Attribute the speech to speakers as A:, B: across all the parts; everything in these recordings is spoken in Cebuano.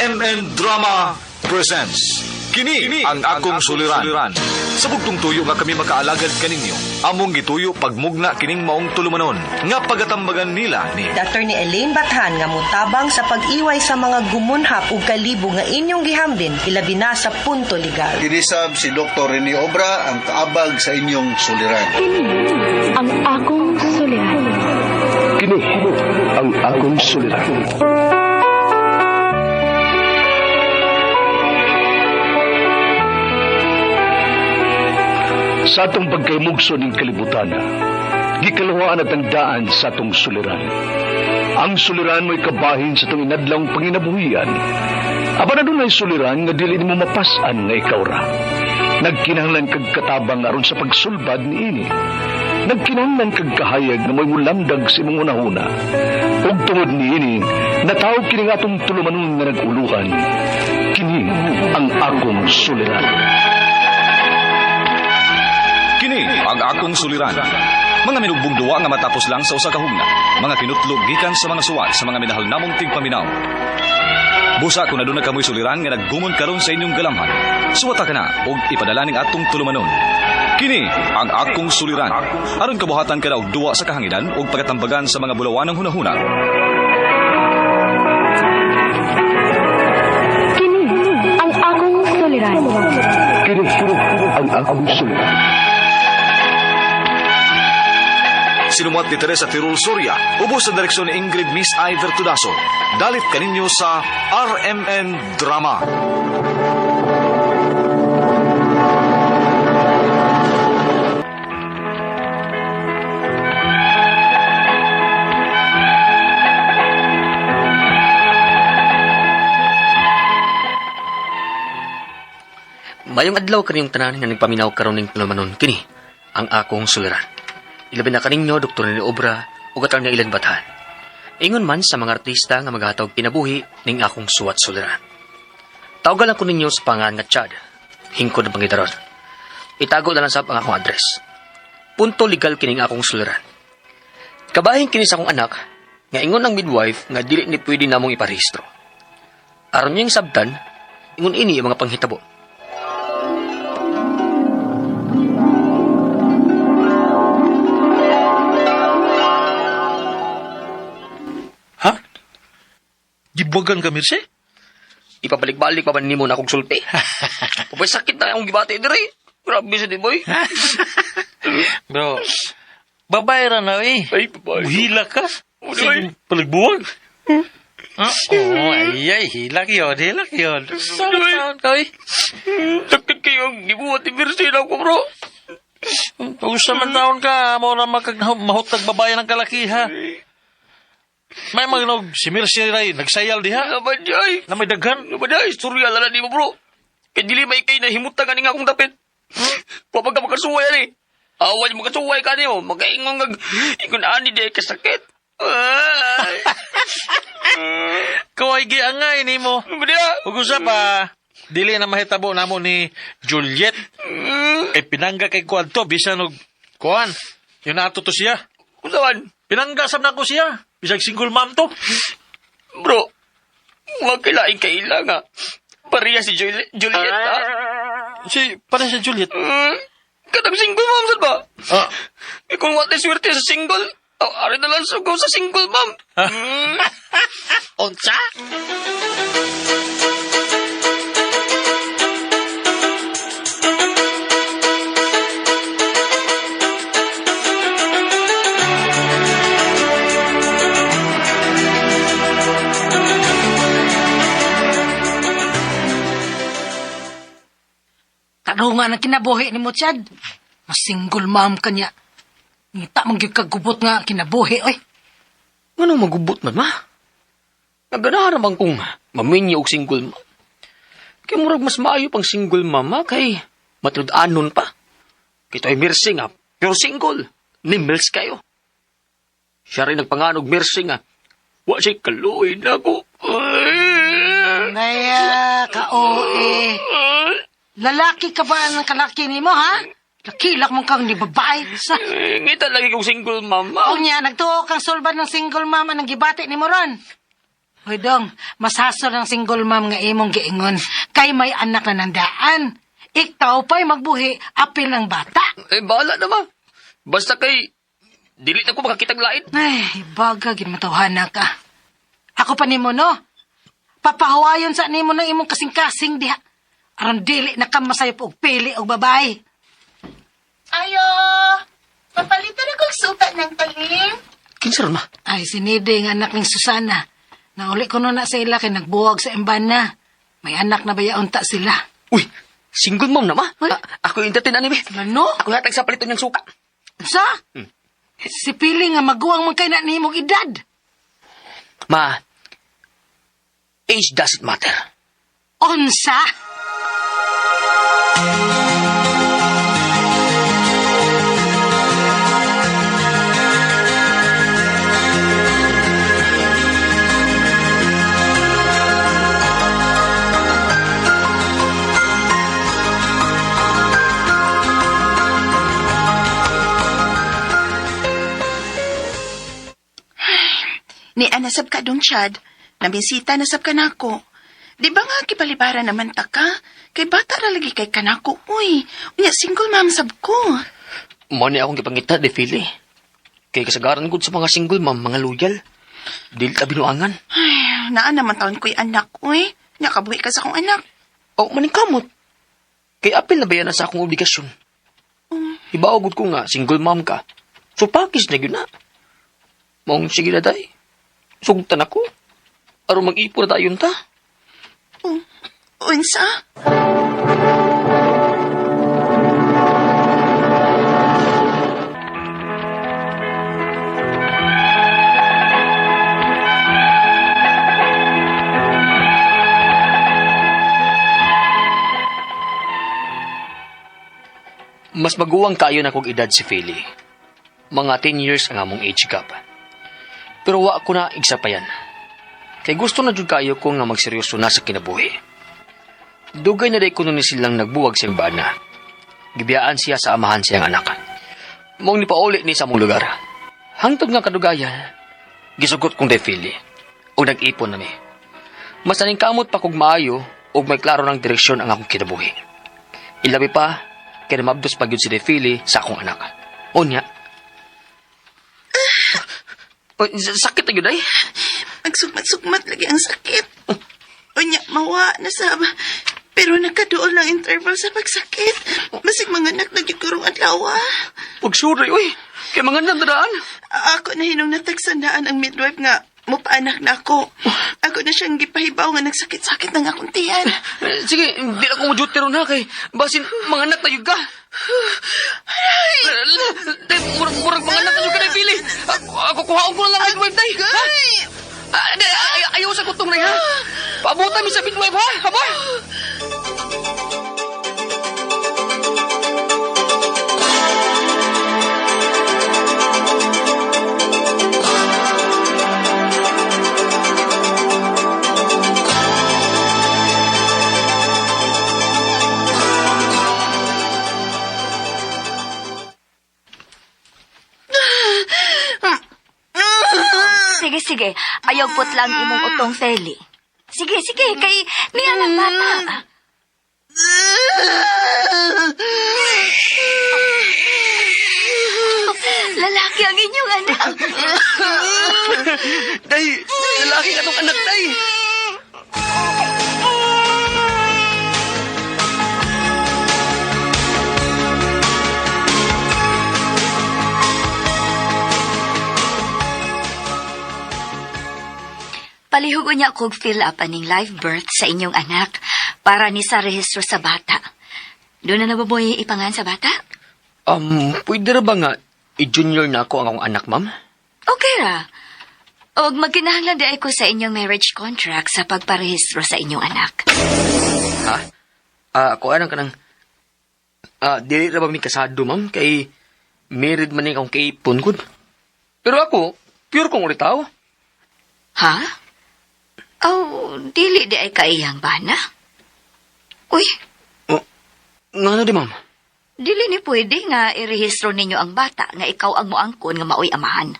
A: RMN Drama presents Kini ang akong suliran. Sa bugtong tuyo nga kami makaalagad kaninyo, among gituyo pagmugna kining maong tulumanon nga pagatambagan nila ni
B: Attorney Elaine Bathan nga mutabang sa pag-iway sa mga gumunhap ug kalibo nga inyong gihambin ilabi na sa punto legal.
C: Kinisab si Dr. Rene Obra ang kaabag sa inyong suliran.
D: Kini ang akong suliran.
E: Kini ang akong suliran. Sa atong pagkaymugso ning kalibutan, gikaluhaan at ang daan sa atong suliran. Ang suliran mo'y kabahin sa atong inadlawng panginabuhian. Apan adunay suliran nga dili nimo mapas-an nga ikaw ra. Nagkinahanglan kag katabang aron sa pagsulbad niini. Nagkinahanglan kag kahayag nga mo'y mulamdag sa imong hunahuna. Ug tungod niini, natawag kini nga atong tulumanon nga nag-uluhan. Kini ang akong suliran.
A: Kini ang akong suliran. Mga minugbong duwa nga matapos lang sa usa ka hugna. Mga kinutlog gikan sa mga suwat sa mga minahal namong tigpaminaw. Busa kung aduna kamoy suliran nga naggumon karon sa inyong galamhan. Suwata ka na og ipadala ning atong tulumanon. Kini ang akong suliran. Aron kabuhatan ka na og duwa sa kahanginan ug pagatambagan sa mga bulawanang hunahuna.
D: Kini ang akong suliran.
E: Kini ang akong suliran.
A: Sinumuat ni Teresa Tirul Soria, ubos sa direksyon ni Ingrid Miss Iver Tudaso. Dalit kaninyo sa RMN Drama.
F: Mayong adlaw kaniyong tanan nga nagpaminaw karon ning tulumanon kini ang akong suliran. Ilabi na kaninyo Dr. Nene Obra ug atang ilan Bathan. Ingon man sa mga artista nga maghatag kinabuhi ning akong suwat suliran. Tawgan lang ko ninyo sa pangan nga Chad. Hingkod ang pangitaron. Itago na lang sab ang akong address. Punto legal kining akong suliran. Kabahin kini sa akong anak nga ingon ang midwife nga dili ni pwede namong iparehistro. Aron niyang sabtan, ingon ini ang mga panghitabo.
G: Ha? Gibuwagan ka, Mirse?
F: Ipabalik-balik pa ba nimo na akong sulti? Pupay sakit na akong gibati diri. Grabe sa di boy.
G: Bro, babae ra na eh.
F: Ay, babae.
G: Hila ka?
F: Uy.
G: Sige, palagbuwag. Ah, oh, ay, ay, hilak yun, hilak yun. Saan, saan ka eh?
F: Sakit kayo ang gibuhat ni Mercy na ako, bro.
G: Usa man taon ka, mo na mahutag babae ng kalaki, ha? May magnog, si Mirse ray, nagsayal diha.
F: Naman ay.
G: Na may daghan.
F: Naman ay, istorya na lang nimo, bro. Kay dili may kay nahimutang ani nga akong dapit. Wa ka makasuway ani. Awan mo kasuway ka nimo, makaingon kag ingon ani di kasakit. Ay.
G: Kaway giangay nimo.
F: Naman diha.
G: Ug usa pa, dili na mahitabo namo ni Juliet. Eh, pinangga kay kuan to, bisan og kuan. Yun na ato to siya.
F: Unsa man?
G: Pinangga sab nako siya. Bisag single mom to.
F: Bro, wag kilaing kaila nga. Pareha si Juliet, ha?
G: Si, para si Juliet.
F: Katang single mom, sad ba?
G: Ah.
F: Eh, kung what swerte sa single, oh, ari na lang sugaw sa single mom.
G: Unsa?
H: Tarungan ang kinabuhi ni mo, Chad. Mas single mom ka niya. Ngita mong gyud kagubot nga kinabuhi, oy.
F: Anong magubot man, ma? Naganahan naman kong maminyo og single mom. Kay murag mas maayo pang single mama kay matud-anon pa. Kito ay Mercy nga, pero single. Ni Mills kayo. Siya rin nagpanganog Mercy nga. Wa siya'y kaluoy na ko.
H: Naya, ka-OE. Lalaki ka ba ang kalaki nimo, ha? Lakilak mong kang ni babae. Sa...
F: Ngita lagi kong single mama.
H: O niya, nagtuo kang sulbad ng single mama ng gibati ni mo ron. Hoy dong, masasol ang single mom nga imong giingon kay may anak na nandaan. Ikaw pa'y magbuhi apil ng bata.
F: Eh, bahala na ma. Basta kay, dili na ko makakitag lain.
H: Ay, baga ginmatawhana ka. Ako pa nimo no. Papahuwayon sa nimo ng imong kasing-kasing diha. Aron dili na ka masayop og pili og babae.
I: Ayo! Papalitan akong suka ng talim.
F: Kinsa ron ma?
H: Ay, sinide nga anak ning Susana. Nauli ko no na sa ila kay nagbuwag sa imbana. May anak na ba unta sila?
F: Uy, single mom na ma.
H: Uy.
F: Ako yung entertain ani be.
H: Ano?
F: Ako hatag sa paliton niyang suka.
H: Sa? Si Pili nga maguwang man kay na nimong edad.
F: Ma, age doesn't matter.
H: Unsa?
I: Ni anasab ka dong, Chad. Nabisita nasab ka nako. Di ba nga kipalibaran naman ta ka? Kay bata ra lagi kay kanako, uy. Unya, single mom sab ko.
F: Mo ni akong gipangita de Philly. Kay kasagaran gud sa mga single mom, mga loyal. Dili ta binuangan.
I: Ay, naa naman taon ko'y anak, uy. Nakabuhi ka sa akong anak.
F: O maningkamot. Kay apil na ba yan sa akong obligasyon? Ibaw gud ko nga single mom ka. So package na gyud na. Mong sige na day. Sugtan ako. Aron mag-ipon na tayon ta.
I: Unsa?
F: Mas maguwang kayo na kog edad si Philly. Mga 10 years ang among age gap. Pero wa ko na igsapayan. Kay gusto na jud kayo ko nga magseryoso na sa kinabuhi. Dugay na day kuno ni silang nagbuwag sa bana. Gibiyaan siya sa amahan siyang anak. Mong nipauli ni sa among lugar. Hangtod nga kadugayan, gisugot kong day Philly. O nag-ipon nami. Mas kamot pa kog maayo ug may klaro ng direksyon ang akong kinabuhi. Ilabi pa, kay namabdos pa gyud si Defili sa akong anak. Unya. Oy, sakit na gyud ay.
I: Magsugmat-sugmat lagi ang sakit. Unya, mawa na sab. Pero nagkaduol ng interval sa pagsakit. Basig mga anak na gyud karong adlaw.
F: Pagsuri, uy. Kay mga daan.
I: Ako na hinong natagsandaan ang midwife nga mupaanak na ako. Ako na siyang gipahibaw nga nagsakit-sakit ng akong tiyan.
F: Eh, sige, hindi na ko mo-duty ron ha kay basin mga anak na gyud ka. Ay! Day, murag mga anak na gyud ka na Pili. Ako kuhaon ko na lang midwife day. Ha? Ah, day, ayaw sa kutong na ha. Paabutan mi sa midwife ha. Haba?
J: Sige, sige. Ayaw putlang imong utong Feli. Sige, sige. Kay niya ng bata. Lalaki ang inyong anak.
F: Day, lalaki ka tong anak, day.
J: Palihog niya kog fill up aning live birth sa inyong anak para ni sa rehistro sa bata. Doon na nababoy ipangan sa bata?
F: Pwede ra ba nga i-junior na ako ang akong anak, ma'am?
J: Okay ra. Og magkinahanglan di ay ko sa inyong marriage contract sa pagparehistro sa inyong anak.
F: Ha? Ako anang kanang... Dili ra ba mi kasado, ma'am? Kay married man ni akong kaipon gud. Pero ako, pure kong ulitaw.
J: Ha? Oh, dili di ay kaiyang bana. Uy,
F: Oh, ngano di, ma'am?
J: dili ni pwede nga irehistro ninyo ang bata nga ikaw ang moangkon nga maoy amahan.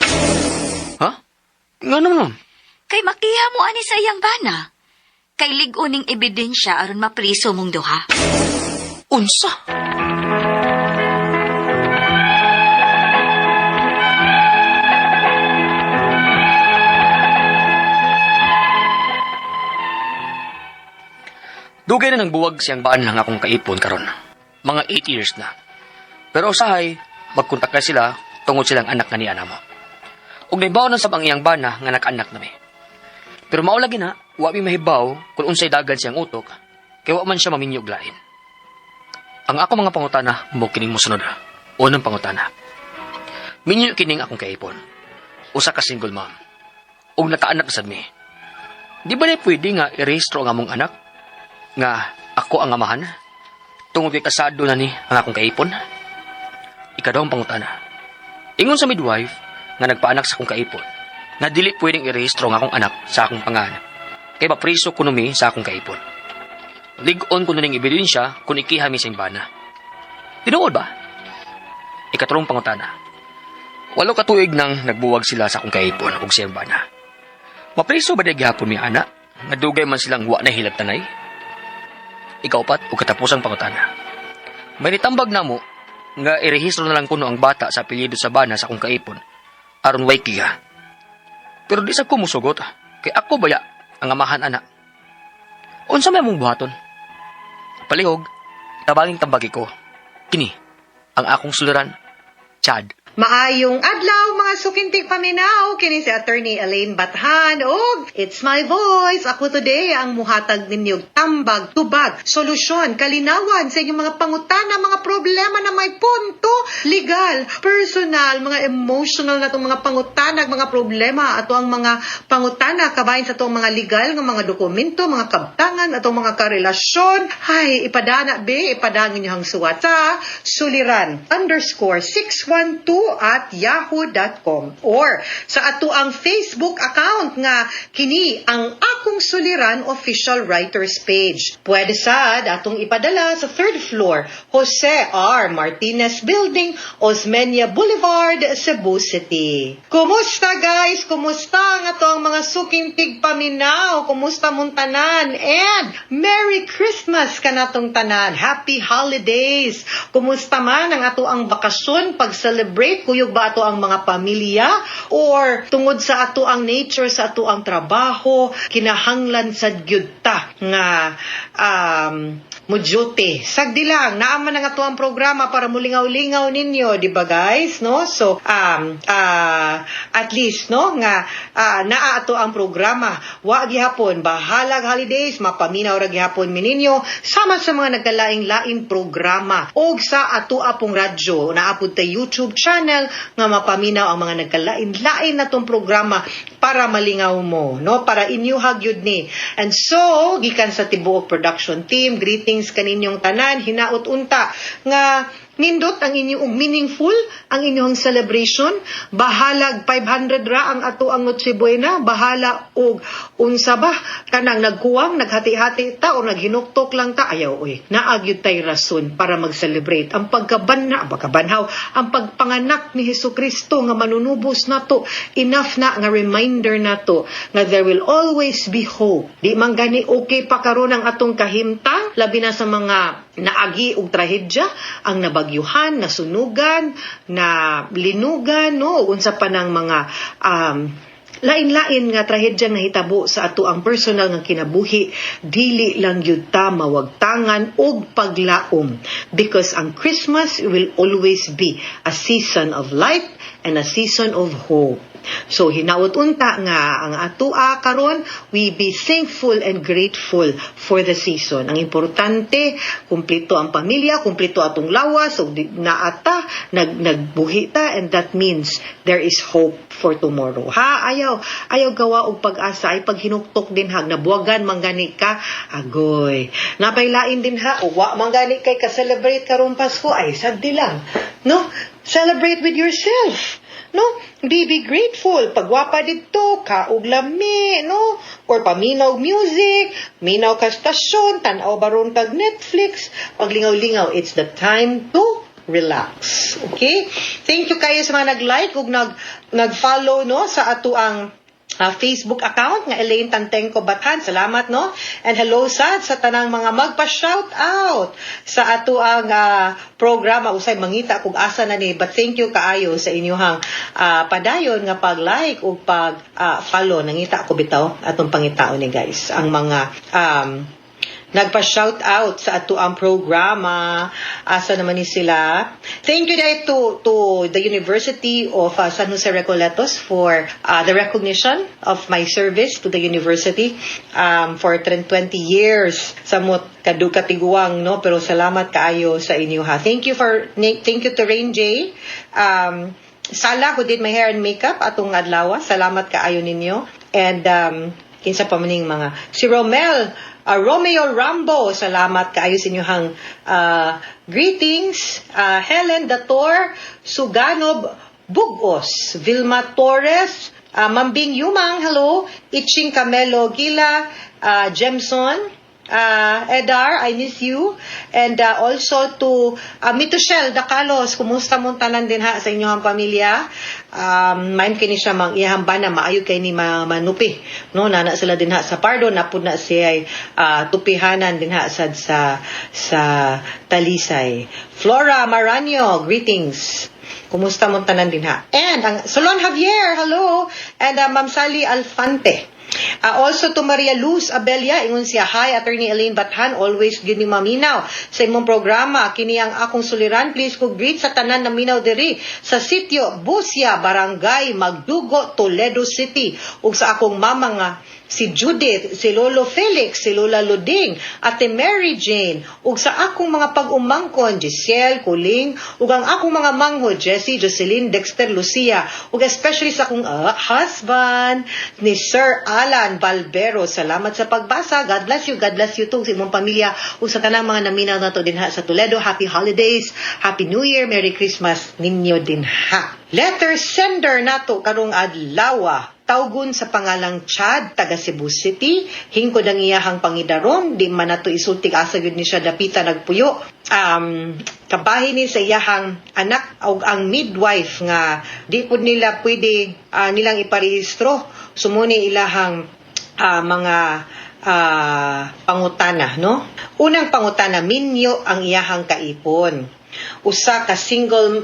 F: Ha? Ngano, ma'am?
J: Kay makiha mo ani sa iyang bana. Kay lig-on ning ebidensya aron mapriso mong duha.
F: Unsa? Dugay na nang buwag siyang baan lang akong kaipon karon. Mga 8 years na. Pero usahay, magkontak na sila tungod silang anak nga ni ana mo. Ug nahibaw na sab ang iyang bana nga nakaanak na mi. Pero mao lagi na, wa mi mahibaw kung unsay dagan siyang utok, kay wa man siya maminyo og lain. Ang ako mga pangutana mo kining mosunod. Unang pangutana. Minyo kining akong kaipon. Usa ka single mom. Ug nakaanak na sad mi. Di ba na pwede nga irehistro ang among anak? Nga ako ang amahan? Tungod kay kasado na ni ang akong kaipon? Ikaduhang pangutana. Ingon sa midwife nga nagpaanak sa akong kaipon, nga dili pwedeng irehistro ang akong anak sa akong pangalan. Kay mapriso kuno mi sa akong kaipon. Lig-on kuno ning ebidensya kung ikiha mi sa bana. Tinuod ba? Ikatulong pangutana. 8 ka tuig nang nagbuwag sila sa akong kaipon ug siyang bana. Mapriso ba di gihapon mi ana? Nga dugay man silang wa na hilabtanay? Ikaupat ug katapusang pangutana. May nitambag namo nga irehistro na lang kuno ang bata sa apelyido sa bana sa akong kaipon aron way kiha. Pero di sa ko musugot kay ako baya ang amahan ana. Unsa may among buhaton? Palihog, tabanging tambagi ko. Kini ang akong suliran, Chad.
B: Maayong adlaw mga sukintig paminaw, kini si Attorney Elaine Bathan og It's My Voice. Ako today ang muhatag ninyo og tambag, tubag, solusyon, kalinawan sa inyong mga pangutana, mga problema na may punto legal, personal, mga emotional na itong mga pangutana, mga problema ato ang mga pangutana kabahin sa atong mga legal nga mga dokumento, mga kabtangan, atong mga karelasyon. Hay, ipadana be, ipadana ninyo ang suwat sa suliran_612@yahoo.com or sa ato ang Facebook account nga kini ang Akong Suliran Official Writers Page. Pwede sad atong ipadala sa 3rd floor, Jose R. Martinez Building, Osmeña Boulevard, Cebu City. Kumusta guys? Kumusta ang ato ang mga suking tigpaminaw? Kumusta mong tanan? And Merry Christmas kanatong tanan. Happy Holidays! Kumusta man ang ato ang bakasyon, pag-celebrate, kuyog ba ato ang mga pamilya or tungod sa ato ang nature, sa ato ang trabaho, kinahanglan sad gyud ta nga mudyute. Sagdi lang, naaman ang ato ang programa para mulingaw-lingaw ninyo, di ba guys, no? So at least no nga naa ato ang programa. Wa gihapon bahalag holidays, mapaminaw ra gihapon mi ninyo sama sa mga nagkalaing-laing programa og sa ato apong radyo, naa pud tay YouTube channel nga mapaminaw ang mga nagkalain-lain natong programa para malingaw mo, no? Para inyuhag yun ni. And so, gikan sa tibuok production team, greetings kaninyong tanan, hinaot unta nga nindot ang inyong meaningful ang inyong celebration. Bahalag 500 ra ang ato ang Noche Buena, bahala og unsa ba kanang nagkuwang, naghati-hati ta o naghinuktok lang ta, ayaw oy. Naa gyud tay rason para mag-celebrate. Ang pagkabanna, pagkabanhaw, ang pagpanganak ni Hesukristo nga manunubos nato, enough na nga reminder nato nga there will always be hope. Di man gani okay pa karon ang atong kahimtang, labi na sa mga naagi og trahedya, ang nabagyuhan, nasunugan, na linugan, no, unsa pa nang mga lain-lain nga trahedyang nahitabo sa ato ang personal nga kinabuhi, dili lang gyud ta mawagtangan og paglaom, because ang Christmas will always be a season of light and a season of hope. So hinaot unta nga ang atoa karon, we be thankful and grateful for the season. Ang importante, kumpleto ang pamilya, kumpleto atong lawas, ug naata nagbuhi ta, and that means there is hope for tomorrow. Ha, ayaw ayaw gawa og pag-asa ay paghinuktok din ha, nabuwagan man gani ka, agoy. Napaylain din ha, uwa man gani kay ka-celebrate karong Pasko, ay sagdi lang. No? Celebrate with yourself. No? Be grateful. Pagwapa dito, kaog lami, no? Or paminaw music, minaw ka stasyon, tan-aw baron kag Netflix. Paglingaw-lingaw, it's the time to relax. Okay? Thank you kayo sa mga nag-like ug nag-follow no sa ato ang Facebook account nga Elaine Tantengco Bathan. Salamat, no? And hello sad sa tanang mga magpa-shout out sa ato ang programa. Usay mangita kung asa na ni, but thank you kaayo sa inyong padayon nga pag-like ug pag follow. Nangita ko bitaw atong pangitaon ni, guys, ang mga nagpa-shout out sa ato ang programa. Asa naman ni sila? Thank you dahil to the University of San Jose Recoletos for the recognition of my service to the university for 20 years. Samot kadu katiguang, no? Pero salamat kaayo sa inyo, ha. Thank you to Rain J. Sala, who did my hair and makeup atong adlaw. Salamat kaayo ninyo. And kinsa pa maning mga si Romel, Romeo Rambo, salamat kaayo sa inyong greetings. Helen Dator, Suganob Bugos, Vilma Torres, Mambing Yumang, hello, Itching Camelo Gila, Jemson, Edar, I miss you. And also to Mitushel Dacalos, kumusta mong tanan din ha sa inyong pamilya? Main kini siya mang iyang bana, maayo kay ni manupi. No, nana sila din ha sa Pardo, napud na siya tupihanan din ha sad sa Talisay. Flora Maranyo, greetings. Kumusta mong tanan din ha? And ang Solon Javier, hello. And Ma'am Sally Alfante. Also to Maria Luz Abelia, ingon siya, "Hi, Attorney Elaine Bathan, always gyud ni maminaw sa imong programa. Kini ang akong suliran, please ko greet sa tanan na minaw diri sa sitio Busia, Barangay Magdugo, Toledo City. Ug sa akong mama nga si Judith, si Lolo Felix, si Lola Luding, Ate Mary Jane, ug sa akong mga pag-umangkon, Giselle, Kuling, ug ang akong mga mangho, Jessie, Jocelyn, Dexter, Lucia, ug especially sa akong husband, ni Sir Alan Balbero. Salamat sa pagbasa. God bless you. God bless you too sa imong pamilya ug sa tanang mga naminaw nato dinha sa Toledo. Happy holidays, Happy New Year, Merry Christmas ninyo dinha." Letter sender nato karong adlaw, tawgon sa pangalang Chad, taga Cebu City. Hingkod ang iyahang pangidaron, di man nato isulti asa gyud ni siya dapita nagpuyo. Kabahin ni sa iyahang anak og ang midwife nga di pud nila pwede nilang iparehistro. Sumuni ilahang mga pangutana, no? Unang pangutana, minyo ang iyahang kaipon. Usa ka single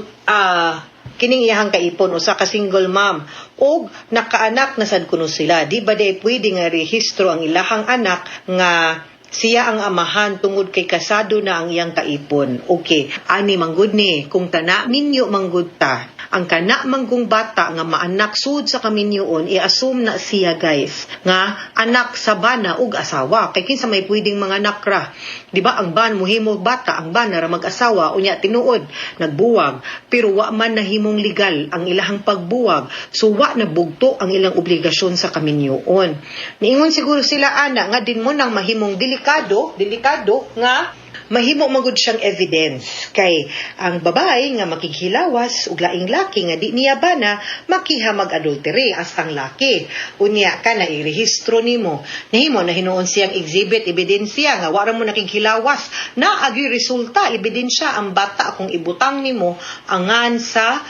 B: kining iyahang kaipon, usa ka single mom og nakaanak na sad kuno sila. Di ba di pwede nga rehistro ang ilahang anak nga siya ang amahan tungod kay kasado na ang iyang kaipon? Okay, ani manggod ni kung kana minyo manggod ta. Ang kana manggung bata nga maanak sud sa kaminyoon, i-assume na siya, guys, nga anak sa bana ug asawa. Kay kinsa may pwedeng mga anak ra? Di ba ang ban muhimo bata, ang bana ra mag-asawa, unya tinuod nagbuwag, pero wa man nahimong legal ang ilahang pagbuwag. So wa na bugto ang ilang obligasyon sa kaminyoon. Niingon siguro sila ana nga din mo nang mahimong delikado, delikado nga mahimo magud siyang evidence kay ang babae nga makighilawas og laing laki nga di niya bana, makiha mag-adultery as ang laki. Unya ka na irehistro nimo, nahimo na hinuon siyang exhibit, ebidensya nga wara mo nakighilawas na agi resulta ebidensya ang bata kung ibutang nimo angan sa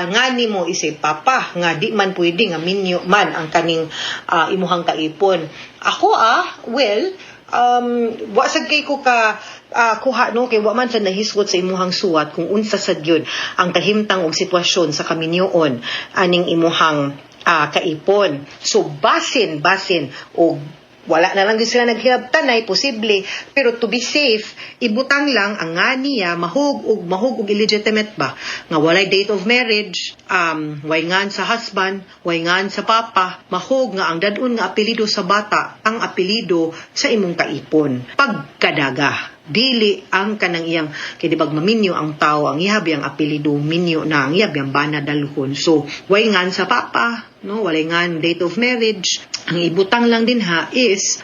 B: nga nimo isip papa nga di man pwede nga minyo man ang kaning imuhang kaipon. Ako well, wa sad kay ko ka kuha, no, kay wa man sad nahisgot sa imuhang suwat kung unsa sad yun ang kahimtang og sitwasyon sa kaminyoon aning imuhang kaipon. So basin basin og wala na lang gyud sila naghilabtan ay posible, pero to be safe, ibutang lang ang nga niya mahug og mahug og illegitimate ba nga walay date of marriage, way ngan sa husband, way ngan sa papa, mahug nga ang dadon nga apelyido sa bata ang apelyido sa imong kaipon pagkadaga, dili ang kanang iyang, kay di bag maminyo ang tao, ang ihabi ang apelyido, minyo na ang ihabi ang bana dalhon. So way ngan sa papa, no, walay ngan date of marriage. Ang ibutang lang din ha is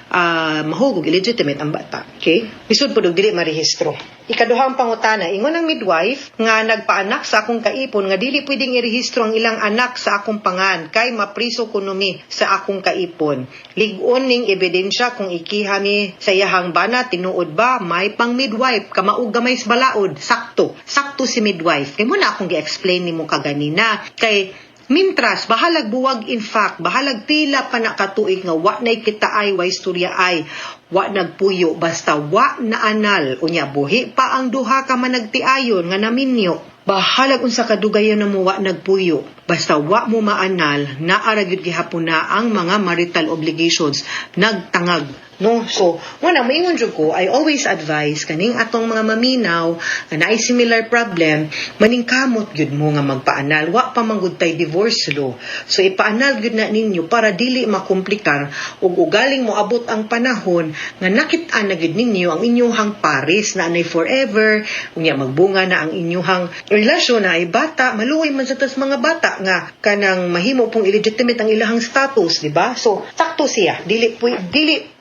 B: mahugog illegitimate ang bata. Okay, lisod pud og dili marehistro. Ikaduhang pangutana, ingon ang midwife nga nagpaanak sa akong kaipon nga dili pwedeng irehistro ang ilang anak sa akong pangan kay mapriso kuno mi sa akong kaipon. Lig-on ning ebidensya kung ikiha mi sa iyahang bana, tinuod ba may pang midwife kamaog gamay sa balaod? Sakto. Sakto si midwife. Kay mo na akong gi-explain nimo kaganina kay Mintras, bahalag buwag in fact, bahalag pila pa na katuig nga wa na'y kita ay, wa istorya ay, wa nagpuyo, basta wa na anal, unya buhi pa ang duha ka managtiayon nga naminyo. Bahalag unsa kadugayan na mo wa nagpuyo, basta wa mo maanal, naa ra gyud gihapon na ang mga marital obligations nagtangag. No? So, muna, moingon jud ko, I always advise kaning atong mga maminaw nga naay similar problem, maningkamot gyud mo nga magpaanal. Wa pa man gud tay divorce law. So, ipaanal gyud na ninyo para dili makomplikar ug ugaling moabot ang panahon nga nakit-an na gyud ninyo ang inyong pares na anay forever, unya magbunga na ang inyong relasyon na ay bata, maluoy man sa tas mga bata nga kanang mahimo pong illegitimate ang ilahang status, di ba? So, sakto siya. Dili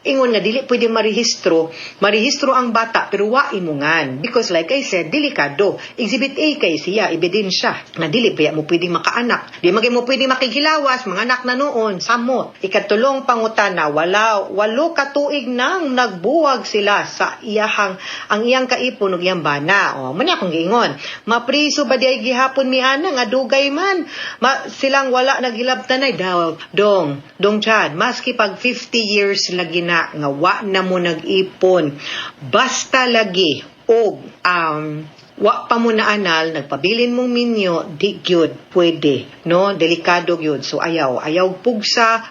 B: ingon nga dili pwede marehistro, marehistro ang bata pero wa imungan because, like I said, delikado. Exhibit A kay siya, ebidensya na dili pa mo pwedeng makaanak. Di magay mo pwedeng makigilawas, mga anak na noon, samot. Ikatulong pangutana, wala 8 ka tuig nang nagbuwag sila sa iyahang ang iyang kaipon ug iyang bana. O, man akong giingon. Mapriso ba di ay gihapon mi ana nga dugay man? Ma, silang wala naghilabtan ay daw. Dong, dong Chad, maski pag 50 years lagi na nga wa na mo nag-ipon, basta lagi og wa pa mo naanal, nagpabilin mong minyo, di gyud pwede, no? Delikado gyud. So ayaw, ayaw pugsa,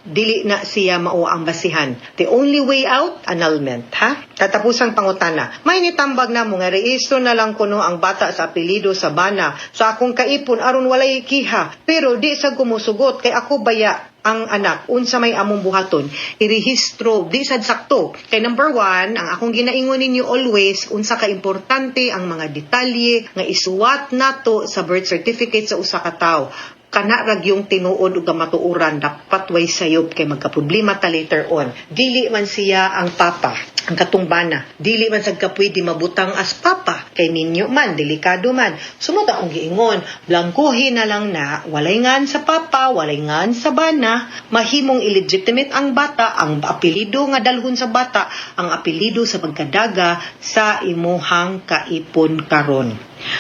B: dili na siya mao ang basihan. The only way out, annulment, ha? Katapusang pangutana. May nitambag na mo nga rehistro na lang kuno ang bata sa apelyido sa bana sa akong kaipon aron walay kiha. Pero di sa gumusugot kay ako baya ang anak, unsa may among buhaton? Irehistro, di sad sakto kay number one, ang akong ginaingon ninyo always, unsa ka importante ang mga detalye nga isuwat nato sa birth certificate sa usa ka tawo. Kana ra gyung tinuod ug kamatuoran, dapat way sayop kay magkaproblema ta later on. Dili man siya ang papa, ang katong bana. Dili man sad ka pwede mabutang as papa kay minyo man, delikado man. Sumod akong giingon, blangkohin na lang na walay ngan sa papa, walay ngan sa bana, mahimong illegitimate ang bata, ang apelyido nga dalhon sa bata, ang apelyido sa pagkadaga sa imuhang kaipon karon.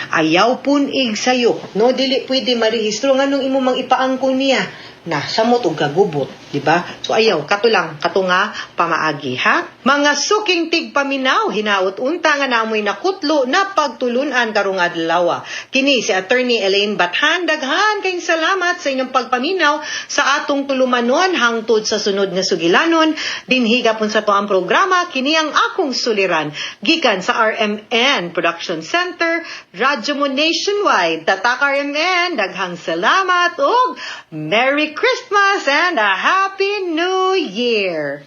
B: Ayaw pun ig sayop, no? Dili pwede marehistro, nganong imo mang ipaangkon niya na samot og kagubot, di ba? So ayaw, kato lang, kato nga pamaagi, ha? Mga suking tigpaminaw, hinaot unta nga namoy nakutlo na pagtulunan karong adlaw. Kini si Attorney Elaine Bathan, daghan kayong salamat sa inyong pagpaminaw sa atong tulumanon hangtod sa sunod nga sugilanon. Dinhi gapon sa atoang programa, kini ang akong suliran gikan sa RMN Production Center, Radyo Mo Nationwide. Tatak RMN, daghang salamat ug Merry Christmas and a Happy New Year!